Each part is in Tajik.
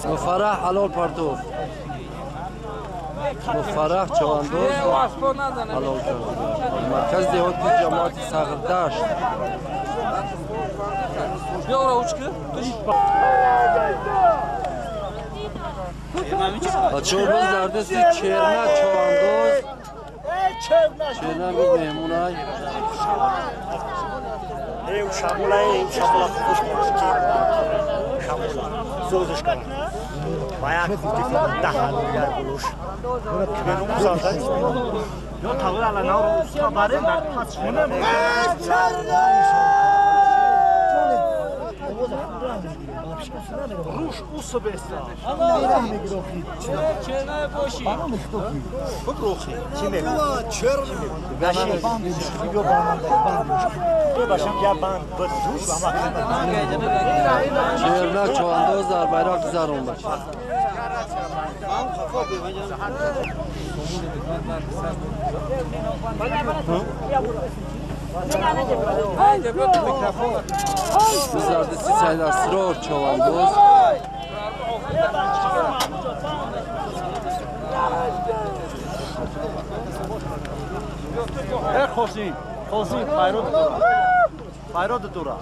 مفرح حلال پرتوف مفرح چواندوز حلال پرتوف مرکز دهاتی جماعت سغردشت بچه باز در دست چرنه چواندوز چرنه بود مهمونای چرنه چواندوز در بیرق زرون بچه زردسی سید اسرار چواندوز خوشی خوشی پیرود دورا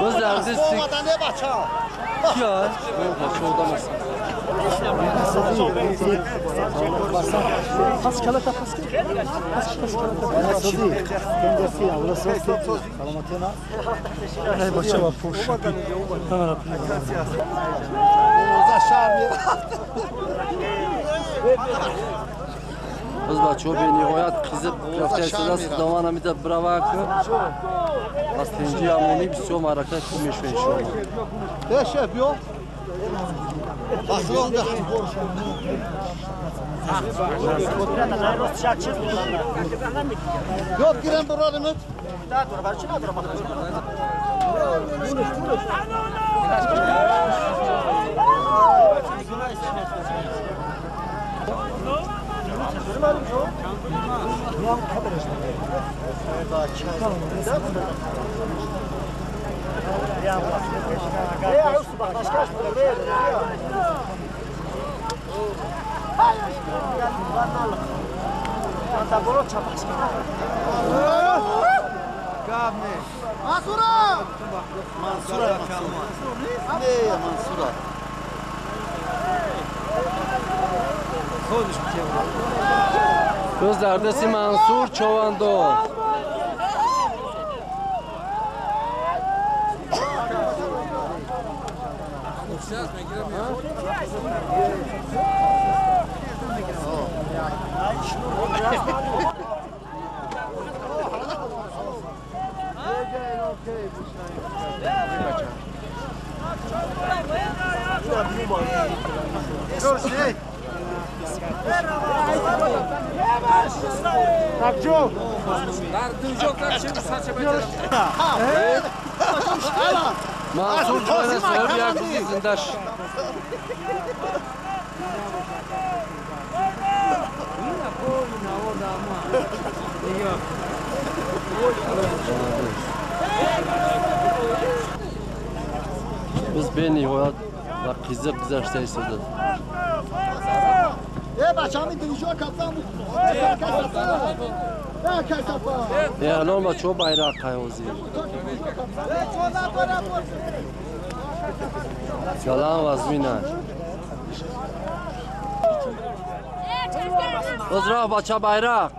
باز در دست کیا؟ باز بچه ها به نهایت قیزه رفته ایستاده خداوند همیده برای که از تنجی امانی بسیار معرکه خوب میشه انشاءالله. Yok giren buralarımız. Боз дар дасти Мансур Човандоз. Мансур соҳиби як бизи зиндаш. Биз бениҳоят ва қизиқ гузашта истода. Эълон бачаҳо байрақ қайозӣ. Галан вазмина. Боз рафт бача байрақ.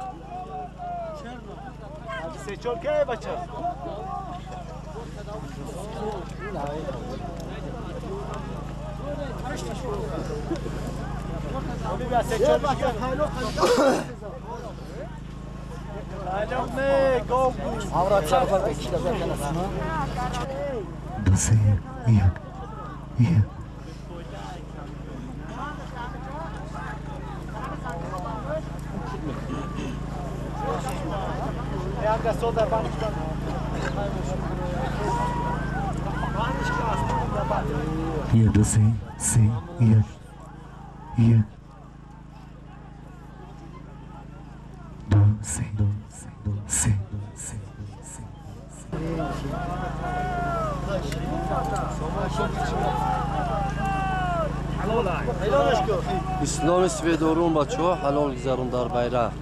دو سه یک یک. یک دو سه سه یک یک دو سه دو سه سه سه. Исломи сведорум бачаҳо ҳалол гузарон дар байрақ.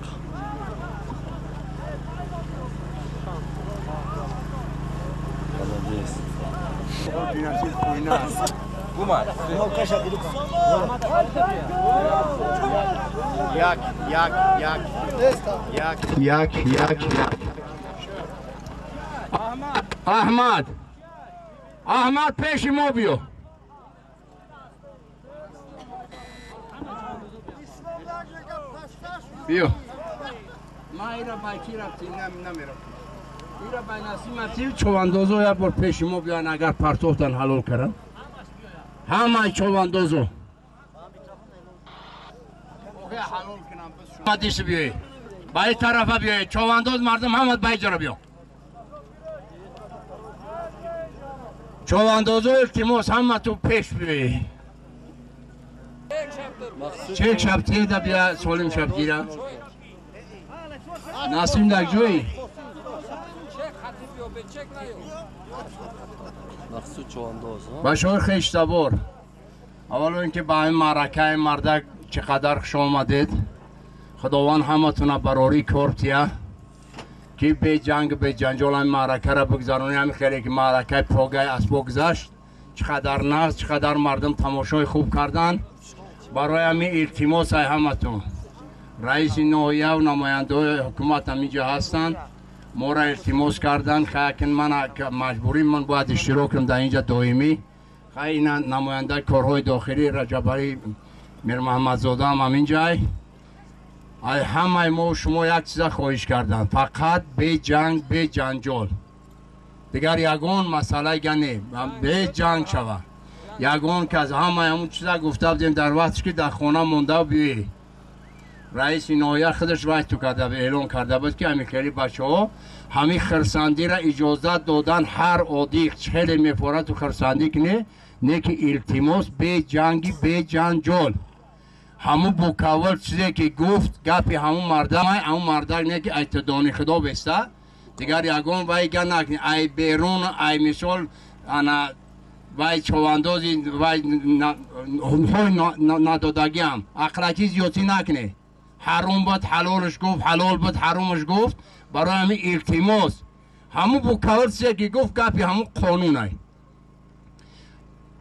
Як, як, як, як, як, як, як. Аҳмад, Аҳмад пеши мо биё. Биё. Ма ира байки рафти, намерафтам. Ира бай насимати човандозо як бор пеши мо биёян, агар партофтан ҳалол каран. Ҳамаи човандозо. Ҳадис биёй. Ба ин тарафа биёй. Човандоз мардум ҳамат ба иҷора биё. Човандозо илтимос ҳамату пеш биёй. Чек шабтида бия солим шабтира. Насим дар ҷой. Башои хештабор. Аввало ин ки ба ин маъракаи мардак чӣ қадар хуш омадед. Худованд ҳаматона барорӣ кор тия ки бе ҷанг бе ҷанҷол ҳамин маъракаро бигзаронӣ. Ҳамин хеле ки маъракаи погаи асбо гузашт, чӣ қадар нағз, чӣ қадар мардум тамошои хуб карданд. Барои ҳамин илтимос ай ҳаматон. Раиси ноҳия ва намояндаҳои ҳукумат ҳаминҷо ҳастанд. Моро илтимос карданд, хаякин ман маҷбурӣ ман бояд иштирок кунам дар инҷа доимӣ. Хай ина намояндаи корҳои дохилӣ Раҷабалӣ Мирмуҳаммадзода ҳам ҳаминҷай. Ай ҳамаи мо шумо як чиза хоҳиш карданд, фақат бе ҷанг бе ҷанҷол. Дигар ягон масъалаи га не, бе ҷанг шава. Ягон кас ҳамаи ҳамун чиза гуфта будем дар вақтиш ки дар хона монда биёед. Раиси ноҳия худаш вай ту карда эълон карда буд ки ҳамин хели бачаҳо ҳамин хирсандиро иҷозат додан ҳар оддӣ хеле мефорад ту хирсандӣ кунӣ, не ки илтимос бе ҷанги бе ҷанҷол. Ҳамун букаввал чизе ки гуфт гапи ҳамун мардам, ҳамун мардак не ки ай дони худо беста, дигар ягон вай га накунӣ. Ай берун ай мисол ана вай човандози вай ҳои надодагиам ақлакӣ зиёдтӣ накунӣ. Ҳаром буд ҳалолш гуфт, ҳалол буд ҳаромш гуфт. Барои ҳамин илтимос Ҳаму букавр чизе ки гуфт гапи ҳаму қонунай.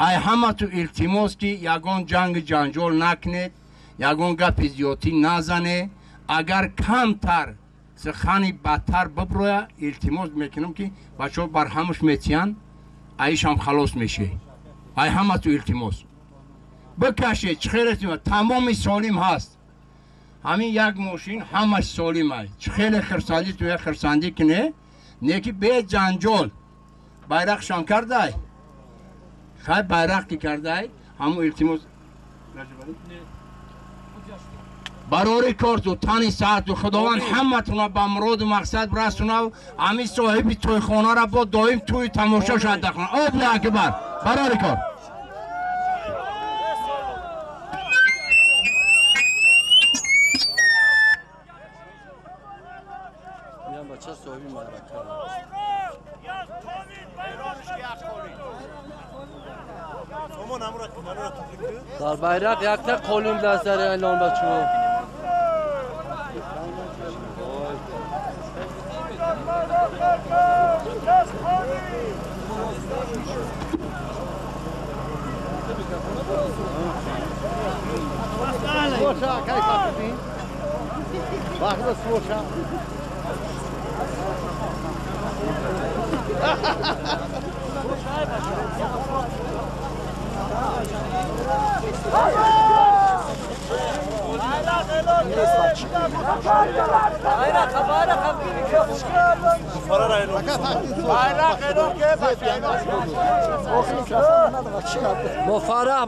Ай ҳамату илтимос ки ягон ҷанги ҷанҷол накунед, ягон гапи зиёдтӣ назане. Агар камтар сухани бадтар биброя, илтимос мекунам ки бачаҳо бар ҳамаш метиҳанд, аишам халос меше. Ай ҳамату илтимос. Бикашед, чӣ хеле тамоми солим ҳаст. Ҳамин як мошин ҳамаш солим ай. Чӣ хеле хирсандӣ туя хирсандӣ кине, не ки бе ҷанҷол. Байрақшон кардай? Хай байрақ ки кардай, ҳамун илтимос. Барори корту, тани саату, Худованд ҳаматуна ба муроду мақсад расунав, ҳамин соҳиби тӯйхонара бо доим тӯи тамошо шад дахона. Аллоҳу акбар. Барори кор. Бача соҳиби маърака. Дар байрақ якта қолим дар эълон бачаҳо. مفرح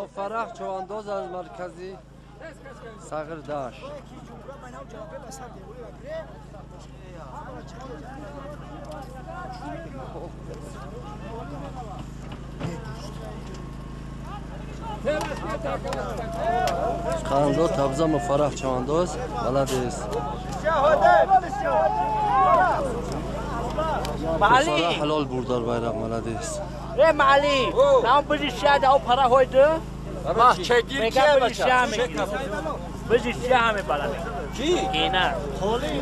مفرح چوانداز از مرکزی سغردشت. Қандо табза муфарраҳ чавандоз молодец. Муфарраҳ ҳалол бурдар байрақ молодец. Ре معلی، نام بزی شده او پرا هایده. ما چگیر کیه بچه؟ بزی سیاه همه بالا. کی؟ اینا.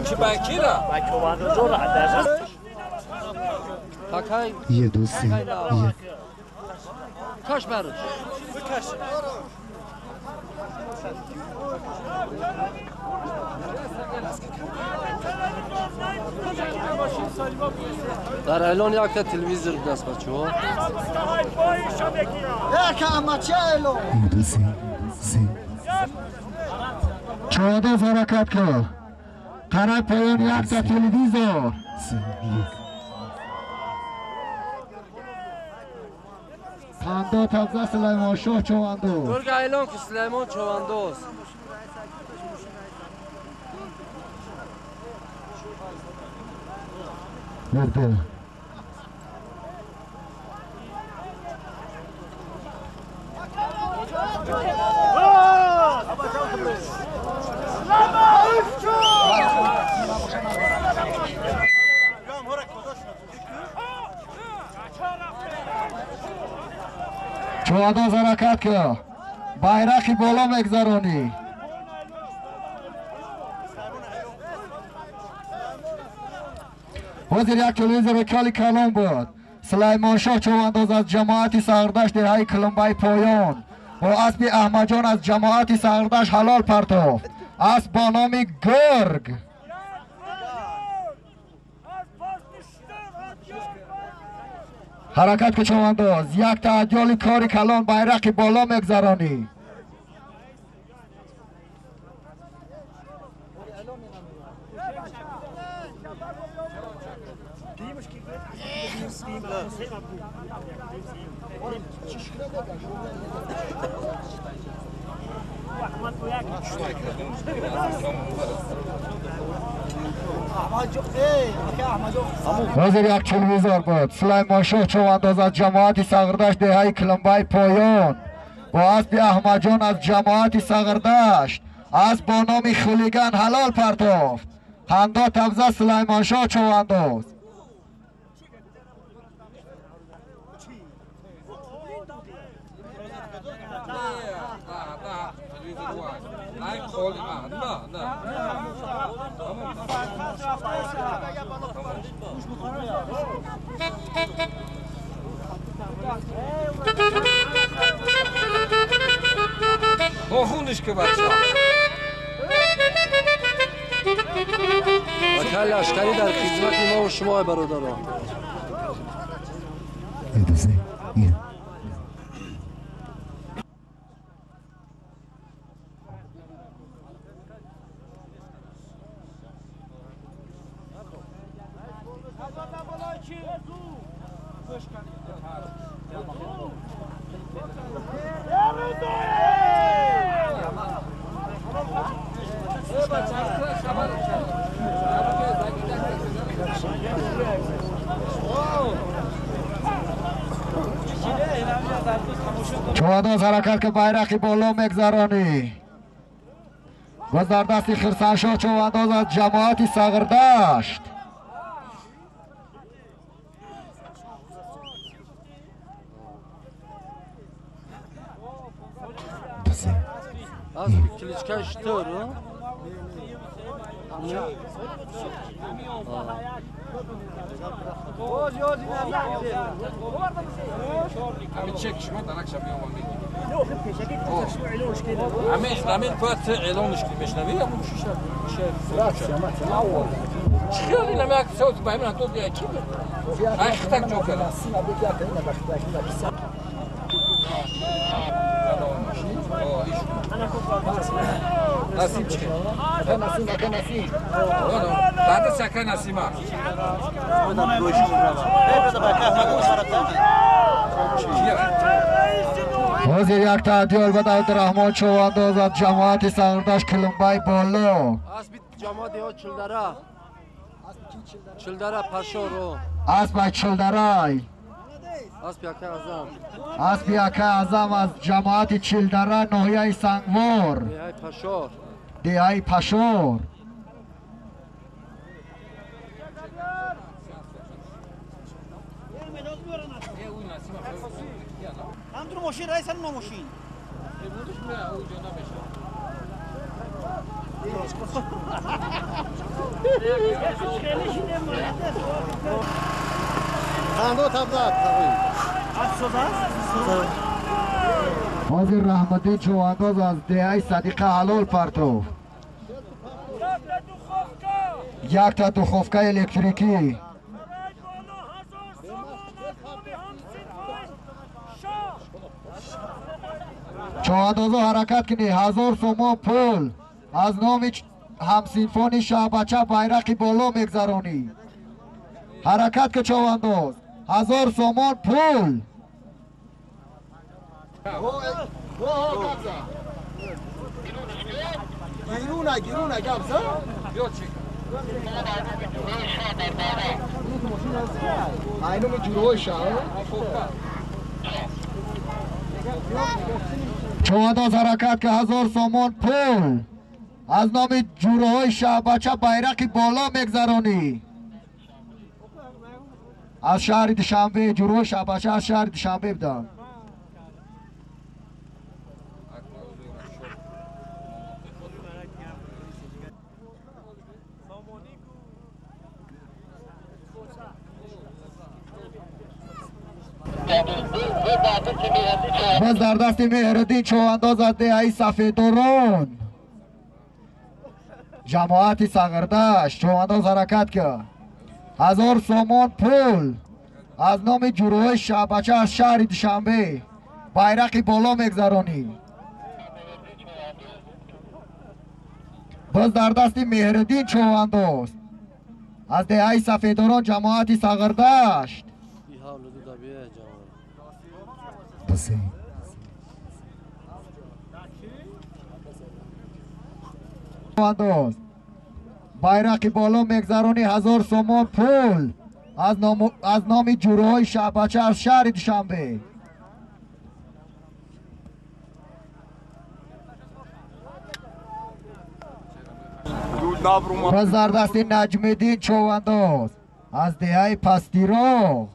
کی با کی را؟ با چواندازو را درس. تاکای. 1 2 3 1. کاش برش. بکش. Дар эълон якта телевизор даст бачаҳо. 1 2 3 3. چوانداز حرکت کن. طرف پایان یک تا تلویزیون. 3 1. پندا تبزه سلیمان شاه چوانداز. Гурга эълон ки Сулаймон чавандоз. 1 2. چوانداز حرکت کن. байрақи боло мегзаронӣ. Ҳозир як телевизори кали калон буд. Сулаймоншоҳ човандоз аз ҷамоати Сағрдашт деҳаи Кулумбаи поён бо аспи Аҳмаджон аз ҷамоати Сағрдашт ҳалол партофт. Асп бо номи Гург. Ҳаракат ку човандоз. Як таъдёли кори калон байрақи боло мегзаронӣ. Ҳозир як телевизор буд. Сулаймоншоҳ човандоз аз ҷамоати Сағрдашт деҳаи Кулумбаи поён бо аспи Аҳмаджон аз ҷамоати Сағрдашт асп бо номи Хулиган ҳалол партофт. Хандо табза Сулаймоншоҳ човандоз. وکال لشکری در خدمت ما و شما برادران. 1 2 3 1. چوانداز حرکت که بیرقی بالا میگذرانی. باز در دست خرسنشاه چوانداز از جماعت سغردشت. از کلیچکش تو رو نسیم چه؟ نسیم بعد سکه نسیمه. حاضر یک تعدیل به عبدالرحمن چوانداز از جماعت سرداش کلمبای بالا. اسب جماعت ها چلدره. چلدره پشارو. اسب چلدره. اسب یکه اعظم. اسب یکه اعظم از جماعت چلدره ناحیه سنگوار. دهه پشار. دهه پشار. حاضر رحمتی چوانداز از دهه صدیقه حلال پرتو. یک تا دخوفکه الکتریکی. چواندازو حرکت کنی. 1000 سومان پول از نام همسینفون شهبچه بیرقی بالا میگذرانی. حرکت که چوانداز. 1000 سومان پول. چوانداز حرکت که 1000 سومان پول از نام جوره شهبچه بیرقی بالا میگذرانی. از شهر دوشنبه جوره شهبچه از شهر دوشنبه بدن. باز در دست مهردین چوانداز از دهه سفیدورون جماعت سغردش. چوانداز حرکت کرد. 1000 سومان پول از نام جوروه شهبچه از شهر دوشنبه بیرقی بالا میگذرانی. باز در دست مهردین چوانداز از دهه سفیدوران جماعت سغردشت. بیرقی بالا میگذرانی. 1000 سومان پول از نام جوروهای شهبچه از شهر دوشنبه. باز در دست نجمدین چوانداز از دهه پستیراغ.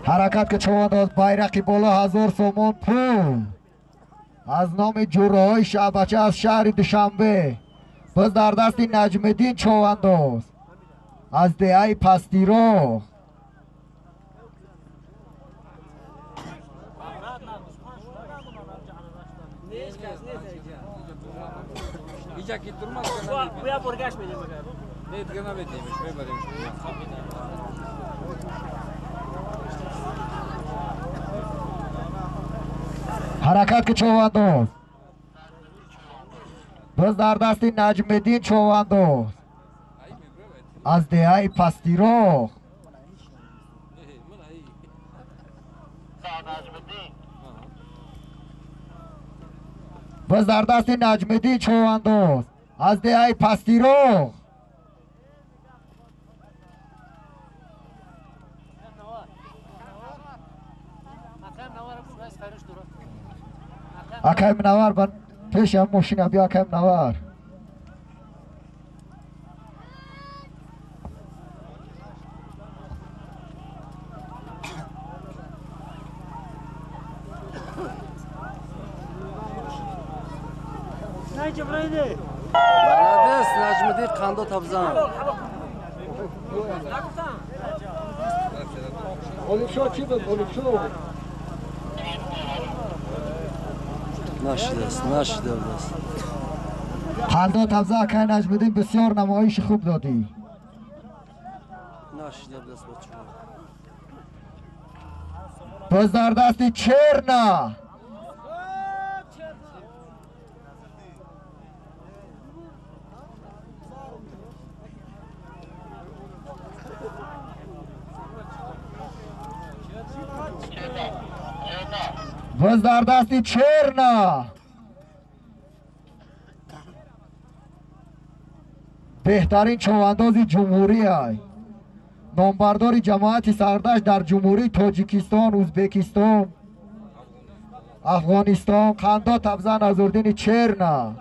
حرکت که چوانداز بیرقی بالا. 1000 سومان پول از نام جوره های شهبچه از شهر دوشنبه. باز در دست نجمدین چوانداز از دهه پستیرو. حرکت که چوباندوز باز در دست نجم‌الدین چوباندوز از دهه پستیرو. باز در دست نجم‌الدین چوباندوز از دهه پستیرو. اکای منور بر پیش هم ماشین بیا اکای منور. Молодец, Najmiddin qando tabzan. نشیده است نشیده است. قندو تبزه اکای نجم‌الدین بسیار نمایش خوب دادی. نشیده است بچه. باز در دست چرنا. باز در دست چرنا. بهترین چوبانداز جمهوری های نامبردار جماعت سردشت در جمهوری تاجیکستان، ازبکستان، افغانستان. قندا تبزن از اردن چرنا.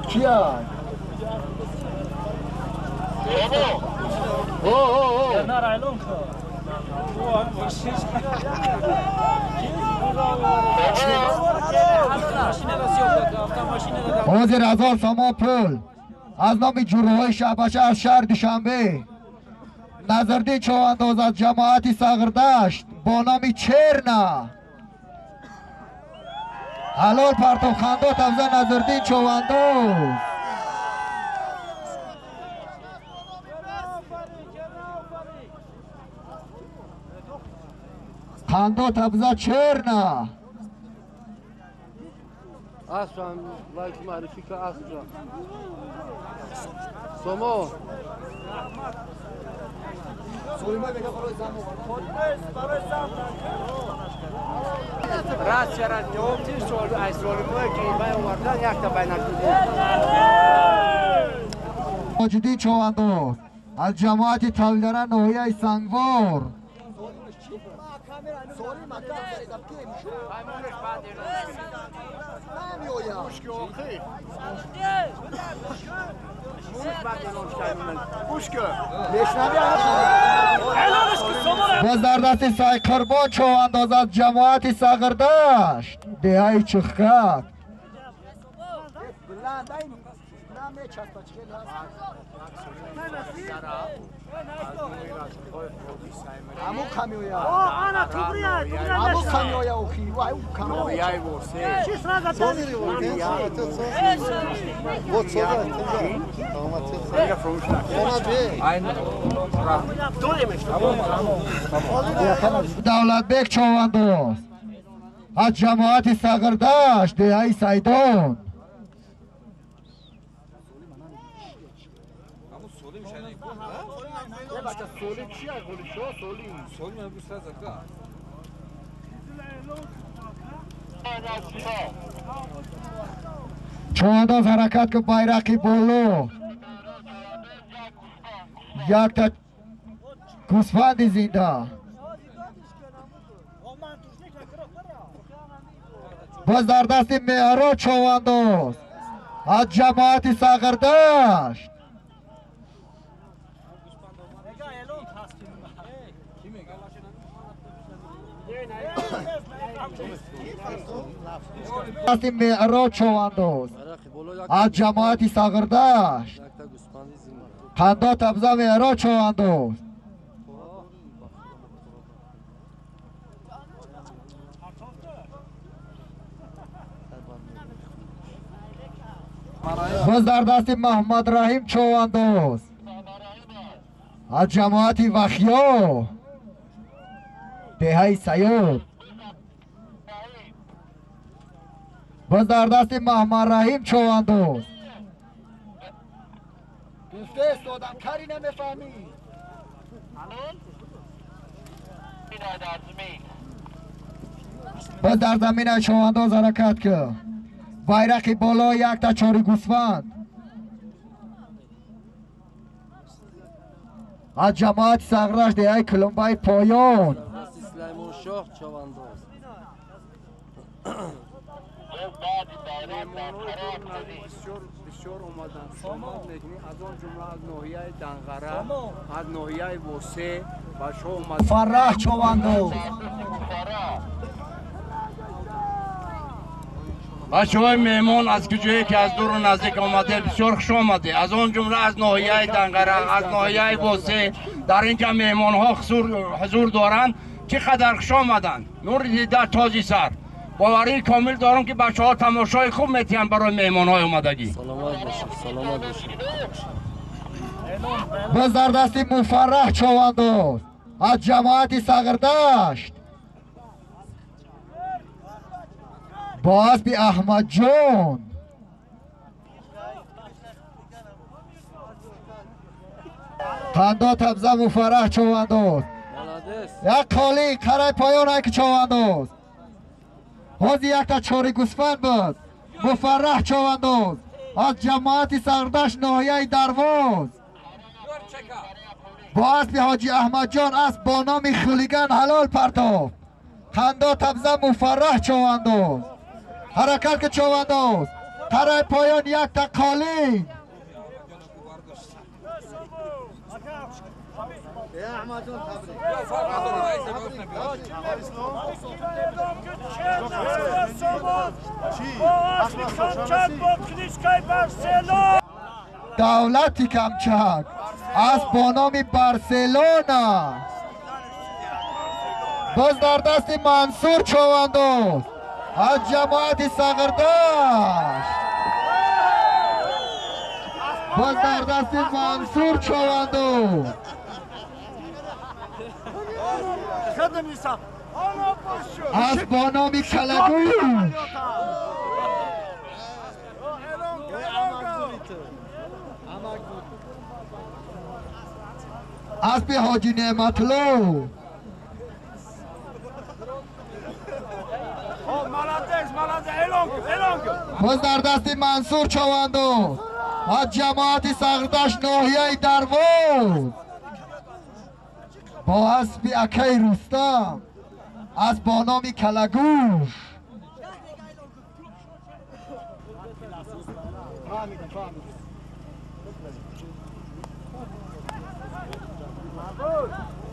کیا؟ حاضر هزار سامان پول از نام جوروهای شعبشه از شهر دوشنبه. نظردین چوانداز از جماعت سغردشت با نام چرنا. حلال پرتاب خنده تبزه نظردین چوانداز. خنده تبزه چرنا. اصلا لایک معرفی که اصلا سومو راست چرا جواب چی سوال از سوال ما که باید آوردن یک تا بین ماجدی چوانداز از جماعت تولدره ناحیه سنگوار. باز در دست سای قربان چوانداز از جماعت سغردشت دهه چخکک. دولتبек چوانداز از جماعت سغردشت دهه سیدان. چوانداز حرکت که بیرقی بالا یک تا گوسفند زنده. باز در دست معراج چوانداز از جماعت سغردشت. دست معراج چوانداز از جماعت سغردشت. قندا تبزه معراج چوانداز. باز در دست محمد رحیم چوانداز از جماعت وخیا دهه سیاد. باز در دست محمد رحیم چوانداز. گفته استادم کاری نمیفهمی. باز در زمین چوانداز حرکت کرد. بیرق بالا یک تا چاری گوسفند از جماعت سغرش دهه کلمبای پایان. بسیار اومدن سامان میکنی از آن جمله از ناحیه دنغره از ناحیه وسه و شو اومد فرح چوانداز. بچه های مهمان از کجایی که از دور و نزدیک آمده بسیار خوش آمده، از آن جمله از ناحیه دنغره از ناحیه واسه در اینجا مهمان ها حضور دارند. چقدر خوش آمدند، نور دیده تازی سر. باوری کامل دارم که بچه ها تماشای خوب میتین برای مهمان های آمدگی. سلامت باشید، سلامت باشید. باز در دست مفرح چوانداز از جماعت سغردشت با اسب احمد جان. قندا تبزه مفرح چوانداز. یک خالی قرای پایان یک چوانداز. حاضی یک تا چاری گوسفند بود. مفرح چوانداز از جماعت سغردشت ناحیه درواز با اسب حاجی احمد جان اسب با نام خولیگان حلال پرتاب. خندا تبزه مفرح چوانداز. حرکت که چوانداز. قرای پایان یک تا قالین. دولتی کمچک از با نام بارسلونا. باز در دست منصور چوانداز از جماعت سغردشت. باز در دست منصور چوانداز. از با نام کلگوش. اسب حاجی نعمتلو. باز در دست منصور چوانداز از جماعت سغردشت ناحیه درواز با اسب اکی رستم از با نام کلگوش.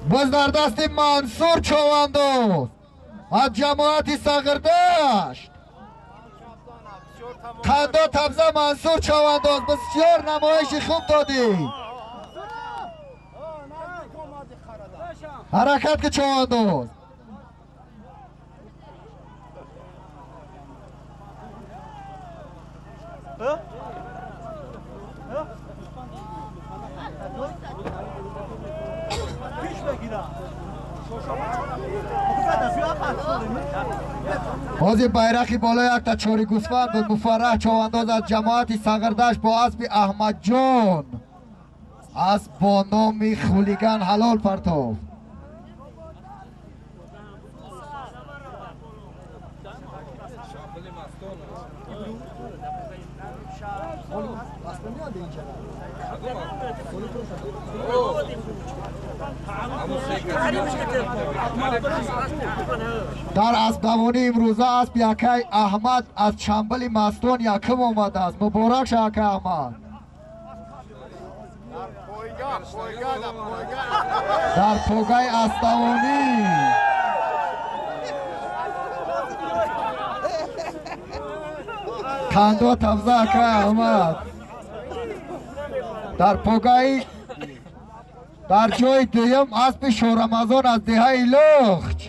باز در دست منصور چوانداز از جماعت سغردشت. قندا تبزه منصور چوانداز بسیار نمایش خوب دادی. حرکت که چوانداز. حاضر بیرقی بالا یک تا چوری گوسفند بود. مفرح چوانداز از جماعت سغردشت با اسب احمد جان از با نام خولیگان حلال پرتاب. Дар аспдавонии имрӯза аспи акай Аҳмад аз Чамбали Мастон якум омадааст. Муборак ша, акай Аҳмад. Дар погаи аспдавонӣ қандо табза акай Аҳмад. Дар погаи дар ҷои дуюм аспи Шоҳрамазон аз деҳаи Лухч.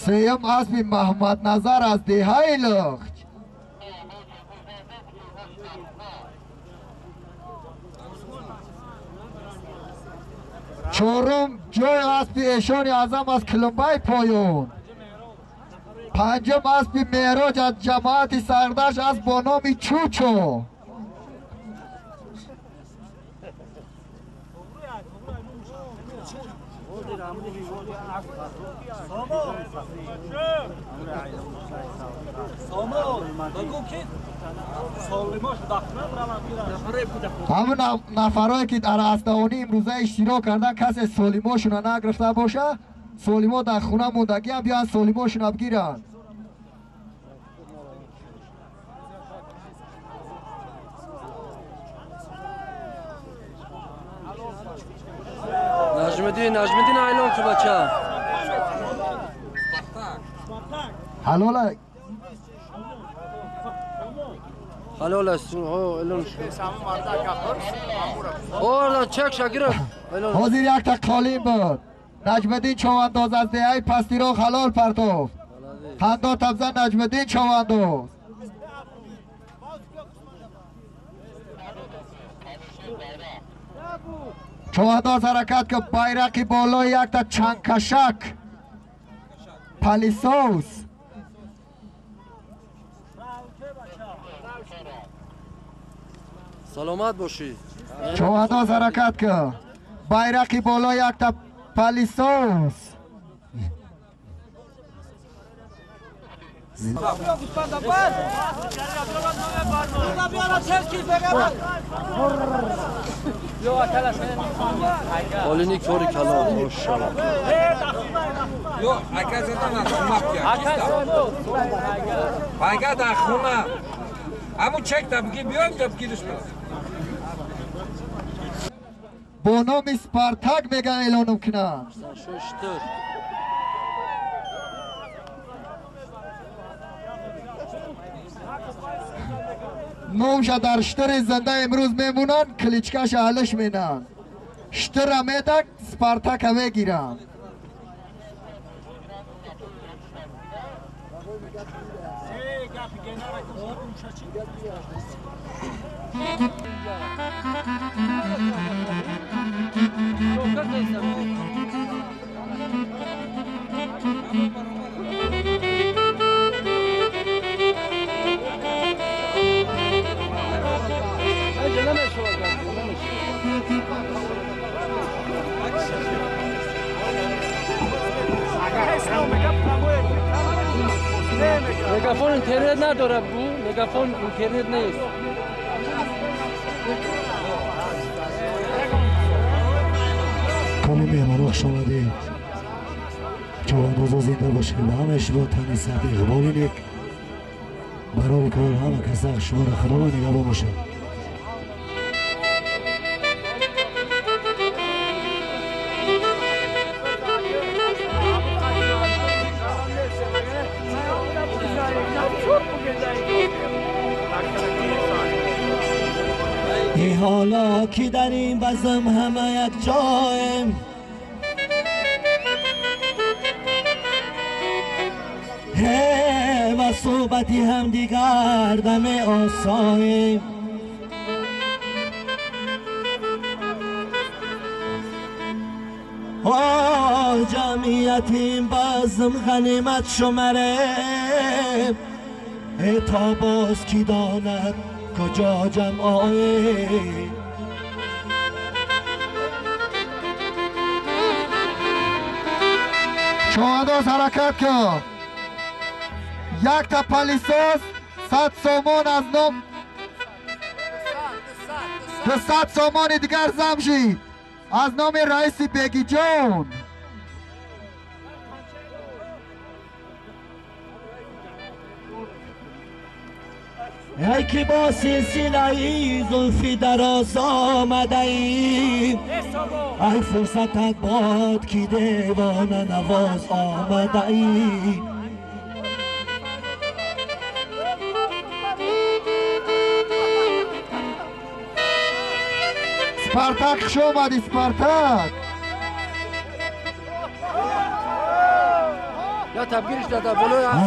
Сеюм аспи Маҳмадназар аз деҳаи Лухч. Чорум ҷои аспи Эшони Аъзам аз Килумбаи поён. Панҷум аспи Меъроҷ аз ҷамоати Сардашт аст бо номи Чучо. Ҳамон нафарое ки дар аспдавонии имрӯза иштирок кардан, касе солимошуна нагирифта боша, солимо дар хона мондагиам, биёянд солимошуна бигиранд. Najmiddin, Najmiddin اعلان کو بچه. حلال حلال است. اعلان شد. اوه چک شگرفت. حاضر یک تا قالین بود. نجمدین چونداز از دهه پستیرا حلال پرتوفت. خندا تبزن نجمدین چونداز. چونداز حرکت که بیرقی بالای یک تا چنکشک پالیسوس. سلامت باشی. چونداز حرکت که بیرقی بالای یک تا پالیسوس. قالینی کوری کلام ماشاءالله. یو اگه زدن از خونه در خونه همون چک تا بگی بیایم تا بگیرش بس. با نام سپارتاک میگن اعلانم کنن. نومش در شتر زنده امروز میمونن، کلیچکش حلش مینن. شتر میدن، سپارتاک میگیرن. مگافون اینترنت نداره بو، مگافون اینترنت نیست. کلی مهمانو خوش آمدید. چوندازا زنده باشید و همه شما تنی صحت اقبالی نیک برای کار همه کسا شما را خداوند نگهبان باشد. حالا که در این بزم همه یک جایم، و صحبتی هم دیگر دم آساییم. آه جمعیت این بزم غنیمت شمره، تا باز کی داند کجا جمع آییم. چوانداز حرکت کن. یک تا پالیسوس 100 сомон аз ном 200 сомони дигар зам шид аз номи раиси Бегиҷон. ای که با سلسله زلفی دراز آمده ای، ای فرصتت باد که دیوانه نواز آمده ای. Спартак хуш омадӣ, Спартак.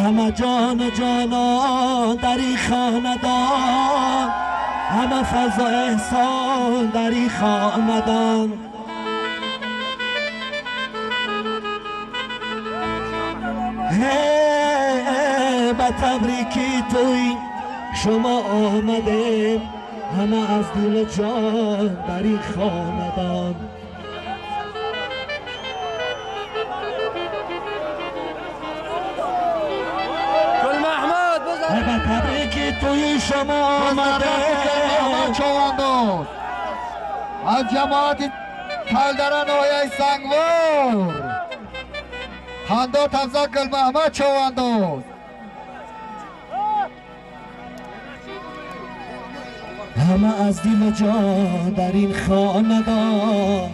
همه جان و جانان در این خاندان، همه فضل و احسان در این خاندان. به تبریکی توی شما آمده، همه از دل جان در این خاندان. به تبریکی توی شما آمده چوانداز از جماعت تلدره ناحیه سنگوار خندا تفزا گل محمد چوانداز. همه از دل جان در این خاندان.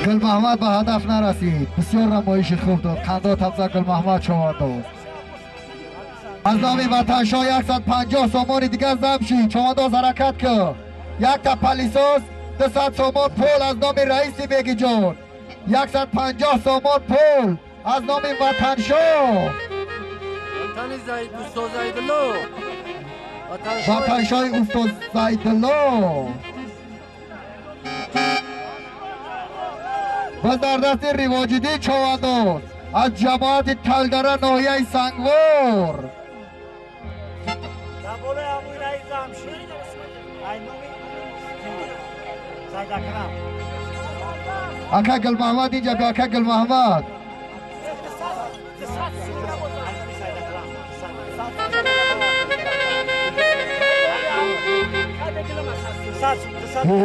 گل محمد به هدف نرسید. بسیار نمایش خوب داد. خندا تفزا گل محمد چوانداز. از نام وطنشاه 150 سومانی دیگر زم شید. چوانداز حرکت کرد. یک تا پلیساز 200 سومان پول از نام رئیسی بگی جان. 150 سومان پول از نام وطنشاه. وطنشاه استاد زیدالله. و در دست رواجیدی چوانداز از جماعت تلدره ناحیه سنگوار. اکا گل محمد اینجا بیا. اکا گل محمد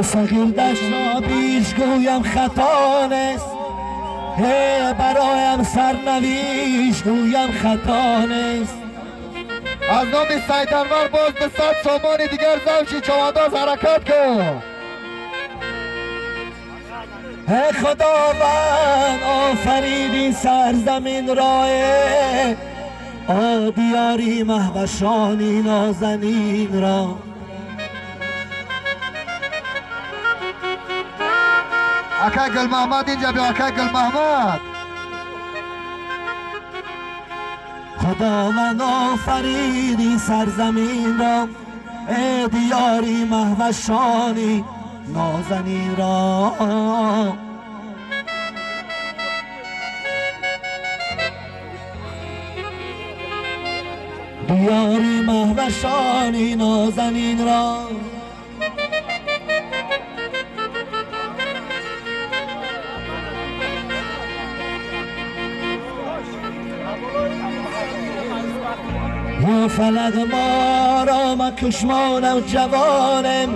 صغیر دشت را بیش گویم خطا نیست، برایم سرنویش گویم خطا نیست. از نام سید انور باز به 100 سامان دیگر زمشی چوانداز حرکت کن. خداوند آفرید این سرزمین را، آدیاری مهوشانی نازنین را. اکا گل محمد اینجا بیا. اکا گل محمد. خداوند آفرید این سرزمین را، ای دیاری مهوشانی نازنین را. دیاری مهوشانی نازنین را. فلک ما را مکش ما نوجوانم،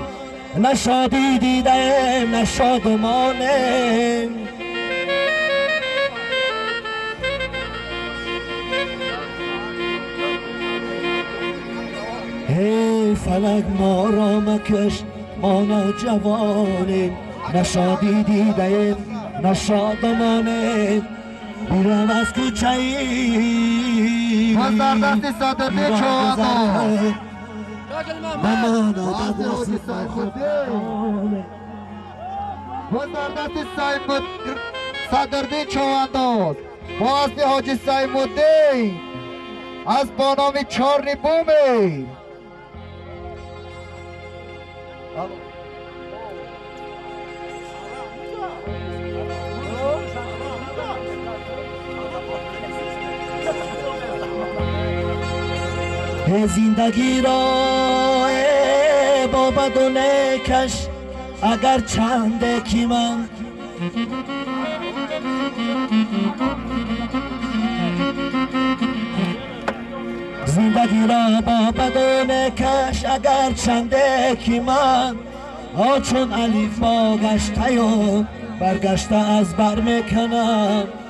نه شادی دیدم نه شادمانم. ای فلک ما را مکش ما نوجوانیم، نه شادی دیدم نه شادمانم. بیرم از کوچه ای باز در دست صدرده چوانداز. باز در دست صدرده چوانداز با اسب حاجی سیم‌الدین از با نام چارنی بومی. زندگی را با بد و نیکش اگر چنده کی من زندگی را با بد و نیکش اگر چنده کی من چون الف با گشته و برگشته از بر میکنم.